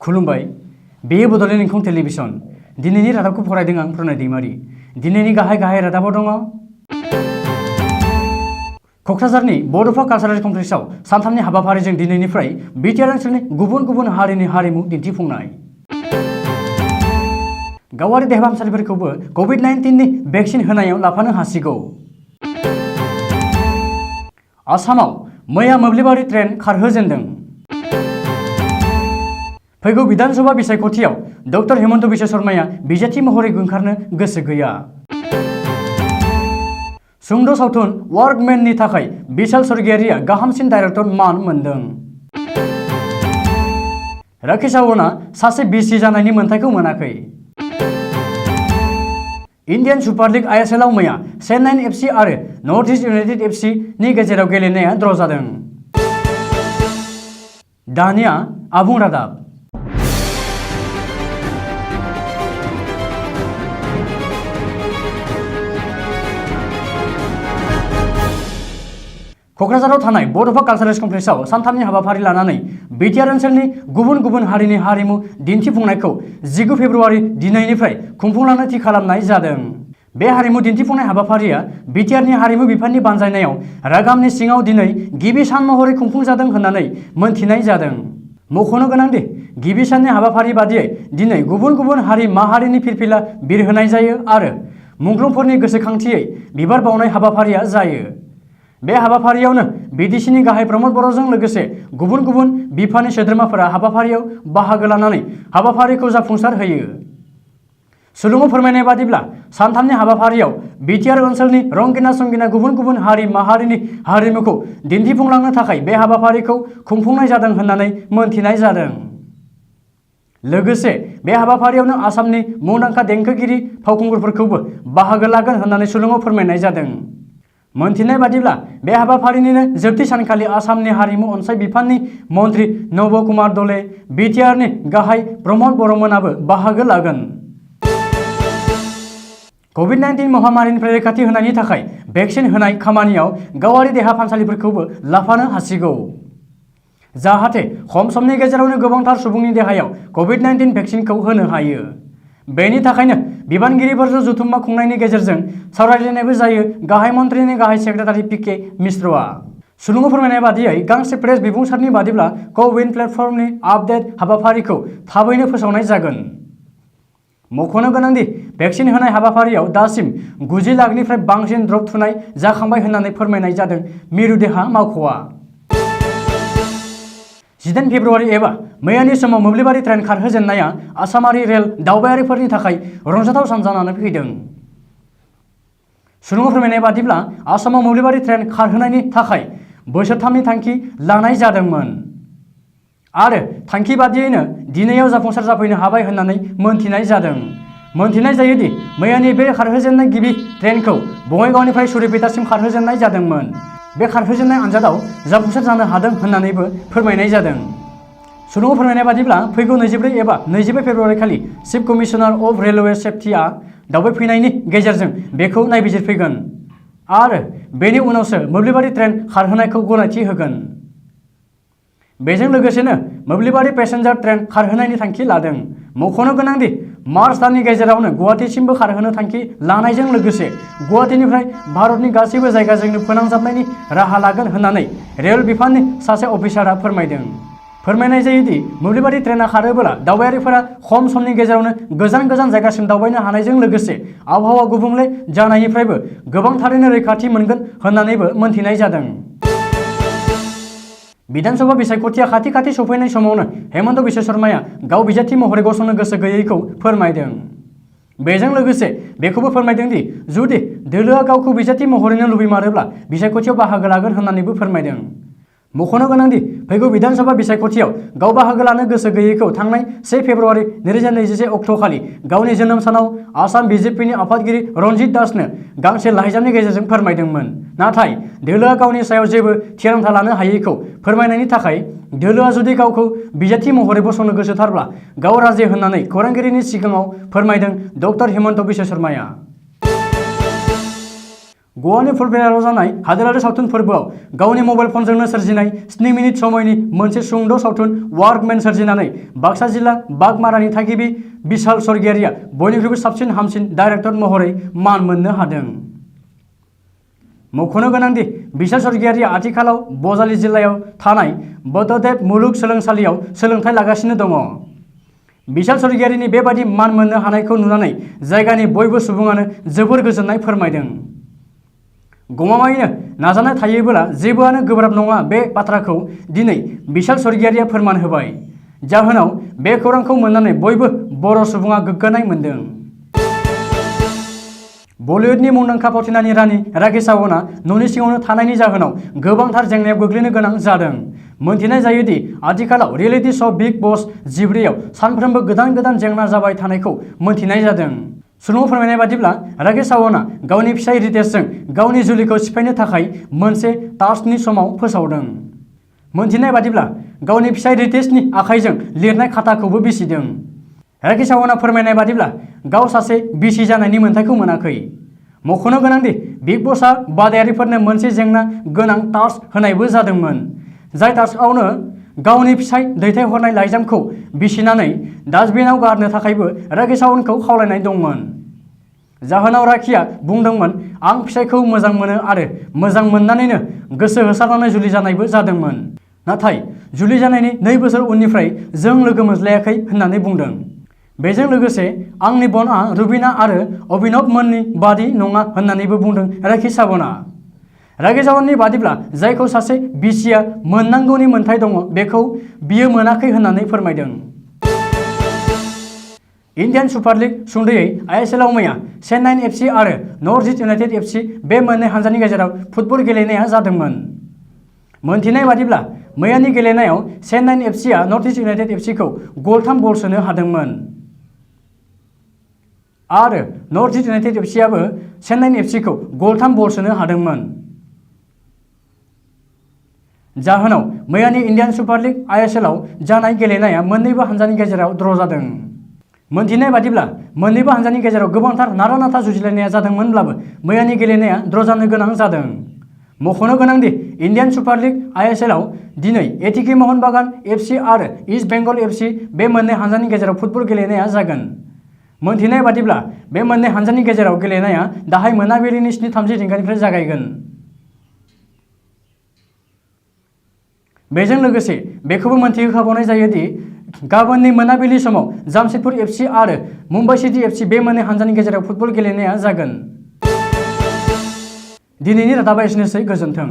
खुलुमबाय बेयो बड'लेण्ड इंखं टेलिभिजन दिनैनि रादाबखौ फरायदों आं प्रणय दैमारि दिनैनि गाहाय रादाबाव दङ क'क्राझारनि बड'फा कालचारेल कमप्लेक्सआव सानथामनि हाबाफारिजों दिनैनिफ्राय बिटिआर ओनसोलनि गुबुन गुबुन हारिनि हारिमु दिन्थिफुंनाय गावारि देहा फाहामसालिफोरखौबो कभिड-19 नि भेक्सिन होनायाव लाफानो हासिगौ आसामाव मैया मोब्लिबारि ट्रेन खारहोजेनदों फैगौ विधानसभा बिसायख'थियाव डक्टर हिमन्त बिश्व शर्माया बिजाथि महरै ओंखारनो गोसो गैया सुंद' सावथुन वर्कमेननि थाखाय बिशाल स्वर्गियारिया गाहामसिन डाइरेक्टर मान मोनदों राकेश रावलआ सासे बिसि जानायनि मोनथायखौ मोनाखै इन्डियान सुपार लीग आइएसएलआव मैया चेन्नाइन एफसी आरो नर्थ इस्ट इउनाइटेड एफसी नि गेजेराव गेलेनाया ड्र जादों दानिया आबुं रादाब क'क्राझाराव थानाय बड'फा कालचारेल कमप्लेक्सआव सानथामनि हाबाफारि लानानै बिटिआर ओनसोलनि गुबुन गुबुन हारिनि हारिमु दिन्थिफुंनायखौ 19 फेब्रुवारि दिनैनिफ्राय खुंफुंलांनो थि खालामनाय जादों बे हारिमु दिन्थिफुंनाय हाबाफारिया बिटिआरनि हारिमु बिफाननि बानजायनायाव रागामनि सिङाव दिनै गिबि सान महरै खुंफुंजादों होननानै मोनथिनाय जादों मख'नो गोनांदि गिबि साननि हाबाफारि बादियै दिनै गुबुन गुबुन हारि माहारिनि फिरफिला बिरहोनाय जायो आरो मुंख्लंफोरनि गोसोखांथियै बिबार बावनाय हाबाफारिया जायो बे हाबाफारियावनो बिटिसिनि गाहाय प्रमद बर'जों लोगोसे गुबुन गुबुन बिफाननि सोद्रोमाफोरा हाबाफारियाव बाहागो लानानै हाबाफारिखौ जाफुंसार होयो सुलुङाव फोरमायनाय बादिब्ला सानथामनि हाबाफारियाव बिटिआर ओनसोलनि रंगिना संगिना गुबुन गुबुन हारि माहारिनि हारिमुखौ दिन्थिफुंलांनो थाखाय बे हाबाफारिखौ खुंफुंनाय जादों होननानै मोनथिनाय जादों लोगोसे बे हाबाफारियावनो आसामनि मुंदांखा देंखोगिरि फावखुंगुरफोरखौबो बाहागो लागोन होननानै सुलुङाव फोरमायनाय जादों मोनथिनाय बादिब्ला बे हाबाफारिनिनो जोबथि सानखालि आसामनि हारिमु अनसाय बिफाननि मन्त्रि नब कुमार दले बिटिआरनि गाहाय प्रमद बर'मोनाबो बाहागो लागोन कभिड-19 महामारिनिफ्राय रैखाथि होनायनि थाखाय भेक्सिन होनाय खामानियाव गावारि देहा फाहामसालिफोरखौबो लाफानो हासिगौ जाहाथे खम समनि गेजेरावनो गोबांथार सुबुंनि देहायाव कभिड-19 भेक्सिनखौ होनो हायो बेनि थाखायनो बिबानगिरिफोरजों जथुम्मा खुंनायनि गेजेरजों सावरायलायनायबो जायो गाहाय मन्थ्रिनि गाहाय सेक्रेटारि पि.के. मिश्रआ सुलुङाव फोरमायनाय बादियै गांसे प्रेस बिबुंसारनि बादिब्ला क'विन प्लेटफर्मनि आपडेट हाबाफारिखौ थाबैनो फोसावनाय जागोन मख'नो गोनांदि भेक्सिन होनाय हाबाफारियाव दासिम 90 लाखनिफ्राय बांसिन ड्रप थुनाय जाखांबाय होननानै फोरमायनाय जादों मिरु देहा मावख'आ 19 फेब्रुवारि एबा मैयानि समाव मोब्लिबारि ट्रेन खारहोजेननाया आसामारि रेल दावबायारिफोरनि थाखाय रंजाथाव सान जानानै फैदों सुलुङाव फोरमायनाय बादिब्ला आसामाव मोब्लिबारि ट्रेन खारहोनायनि थाखाय बोसोरथामनि थांखि लानाय जादोंमोन आरो थांखि बादियैनो दिनैयाव जाफुंसार जाफैनो हाबाय होननानै मोनथिनाय जादों मोनथिनाय जायोदि मैयानि बे खारहोजेननाय गिबि ट्रेनखौ बङाइगावनिफ्राय सुरिपेटासिम खारहोजेननाय जादोंमोन बे खारहोजेननाय आनजादाव जाफुंसार जानो हादों होननानैबो फोरमायनाय जादों सुलुङाव फोरमायनाय बादिब्ला फैगौ 24 एबा 25 फेब्रुवारि खालि चिफ कमिशनार अफ रेलवे सेफ्टिआ दावबायफैनायनि गेजेरजों बेखौ नायबिजिरफैगोन आरो बेनि उनावसो मोब्लिबारि ट्रेन खारहोनायखौ गनायथि होगोन बेजों लोगोसेनो मोब्लिबारि पेसेन्जार ट्रेन खारहोनायनि थांखि लादों मख'नो गोनांदि मार्च दाननि गेजेरावनो गुवाहाटीसिमबो खारहोनो थांखि लानायजों लोगोसे गुवाहाटीनिफ्राय भारतनि गासैबो जायगाजोंनो फोनांजाबनायनि राहा लागोन होननानै रेल बिफाननि सासे अफिसारआ फोरमायनाय जायोदि मोब्लिबारि ट्रेना खारोब्ला दावबायारिफोरा खम समनि गेजेरावनो गोजान गोजान जायगासिम दावबायनो हानायजों लोगोसे आबहावा गुबुंले जानायनिफ्रायबो गोबांथारैनो रैखाथि मोनगोन होननानैबो मोनथिनाय जादों विधानसभा बिसायख'थिया खाथि सफैनाय समावनो हिमन्त बिश्व शर्माया गाव बिजाथि महरै गसंनो गोसो गैयैखौ फोरमायदों बेजों लोगोसे बेखौबो फोरमायदों दि जुदि दोलोआ गावखौ बिजाथि महरैनो लुबैमारोब्ला बिसायख'थियाव बाहागो लागोन होननानैबो फोरमायदों मख'नो गोनांदि फैगौ विधानसभा बिसायख'थियाव गाव बाहागो लानो गोसो गैयैखौ थांनाय 1 फेब्रुवारि 2021 अक्ट'खालि गावनि जोनोम सानाव आसाम बिजेपिनि आफादगिरि रन्जित दासनो गांसे लाइजामनि गेजेरजों फोरमायदोंमोन नाथाय दोलोआ गावनि सायाव जेबो थिरांथा लानो हायैखौ फोरमायनायनि थाखाय दोलोआ जुदि गावखौ बिजाथि महरै गसंनो गोसोथारब्ला गाव राजि होननानै खौरांगिरिनि सिगाङाव फोरमायदों डक्टर हिमन्त बिश्व शर्माया गवानि फुलफेराराव जानाय हादोरारि सावथुन फोरबोआव गावनि मबाइल फनजोंनो सोरजिनाय 7 मिनिट समायनि मोनसे सुंद' सावथुन वार्कमेन सोरजिनानै बाक्सा जिल्ला बागमारानि थागिबि बिशाल स्वर्गियारिया बयनिख्रुइबो साबसिन हामसिन डाइरेक्टर महरै मान मोननो हादों। मख'नो गोनांदि बिशाल स्वर्गियारिया आथिखालाव बजालि जिल्लायाव थानाय बड'लेण्ड मुलुग सोलोंसालियाव सोलोंथाइ लागासिनो दङ। बिशाल स्वर्गियारिनि बेबादि मान मोननो हानायखौ नुनानै जायगानि बयबो सुबुङानो जोबोर गोजोननाय फोरमायदों। गमामायैनो नाजानाय थायोब्ला जेबोआनो गोब्राब नङा बे बाथ्राखौ दिनै बिशाल स्वर्गियारिया फोरमान होबाय। जाहोनाव बे खौरांखौ मोननानै बयबो बर' सुबुङा गोग्गानाय मोन्दों। बलिउडनि मुंदांखा फावथिनानि रानि राखि सावन्तआ न'नि सिङावनो थानायनि जाहोनाव गोबांथार जेंनायाव गोग्लैनो गोनां जादों। मोनथिनाय जायोदि आथिखालाव रियेलिटि श' बिग बस 14आव सानफ्रोमबो गोदान जेंना जाबाय थानायखौ मोनथिनाय जादों। सुलुङाव फोरमायनाय बादिब्ला राखि सावन्तआ गावनि फिसाय रितेशजों गावनि जुलिखौ सिफायनो थाखाय मोनसे टास्कनि समाव फोसावदों। मोनथिनाय बादिब्ला गावनि फिसाय रितेशनि आखाइजों लिरनाय खाताखौबो बिसिदों। राखि सावन्तआ फोरमायनाय बादिब्ला गाव सासे बिसि जानायनि मोन्थाइखौ मोनाखै। मख'नो गोनांदि बिग बसआ बादायारिफोरनो मोनसे जेंना गोनां टास्क होनायबो जादोंमोन। जाय टास्कआवनो गावनि फिसाय दैथायहरनाय लाइजामखौ बिसिनानै डास्टबिनाव गारनो थाखायबो राखि सावन्तखौ खावलायनाय दंमोन। जाहोनाव राखिया बुंदोंमोन आं फिसायखौ मोजां मोनो आरो मोजां मोननानैनो गोसो होसारनानै जुलि जानायबो जादोंमोन। नाथाय जुलि जानायनि 2 बोसोर उननिफ्राय जों लोगो मोनज्लायाखै होननानै बुंदों। बेजों लोगोसे आंनि बनआ रुबिना आरो अभिनव मोननि बादि नङा होननानैबो बुंदों राखि सावन्तआ। राखि सावन्तनि बादिब्ला जायखौ सासे बिसिया मोननांगौनि मोन्थाइ दङ बेखौ बियो मोनाखै होननानै फोरमायदों। इन्डियान सुपार लिग सुंद'यै ISLआव मैया चेन्नाइन FC आरो नर्थ इस्ट इउनाइटेड FC बे मोननै हानजानि गेजेराव फुटबल गेलेनाया जादोंमोन। मोनथिनाय बादिब्ला मैयानि गेलेनायाव चेन्नाइन FCआ नर्थ इस्ट इउनाइटेड FCखौ गल 3 सोनो हादोंमोन आरो नर्थ इस्ट इउनाइटेड FCआबो चेन्नाइन FCखौ गल 3 सोनो हादोंमोन। जाहोनाव मैयानि इन्डियान सुपार लिग ISLआव जानाय गेलेनाया मोन्नैबो हानजानि गेजेराव ड्र' जादों। मोनथिनाय बादिब्ला मोन्नैबो हानजानि गेजेराव गोबांथार नारा-नाथा जुजिलायनाया जादोंमोनब्लाबो मैयानि गेलेनाया ड्र' जानो गोनां जादों। मख'नो गोनांदि इन्डियान सुपार लिग ISLआव दिनै ATK महन बागान FC आरो इस्ट बेंगल FC बे मोननै हानजानि गेजेराव फुटबल गेलेनाया जागोन। मोनथिनाय बादिब्ला बे मोननै हानजानि गेजेराव गेलेनाया दाहाय मोनाबिलिनि 7:30 रिंगानिफ्राय जागायगोन। बेजों लोगोसे बेखौबो मोनथिहोखाबावनाय जायोदि गाबोननि मोनाबिलि समाव जामशेदपुर FC आरो मुम्बाइ सिटी FC बे मोननै हानजानि गेजेराव फुटबल गेलेनाया जागोन। दिनैनि रादाबा एसेनोसै, गोजोन्थों।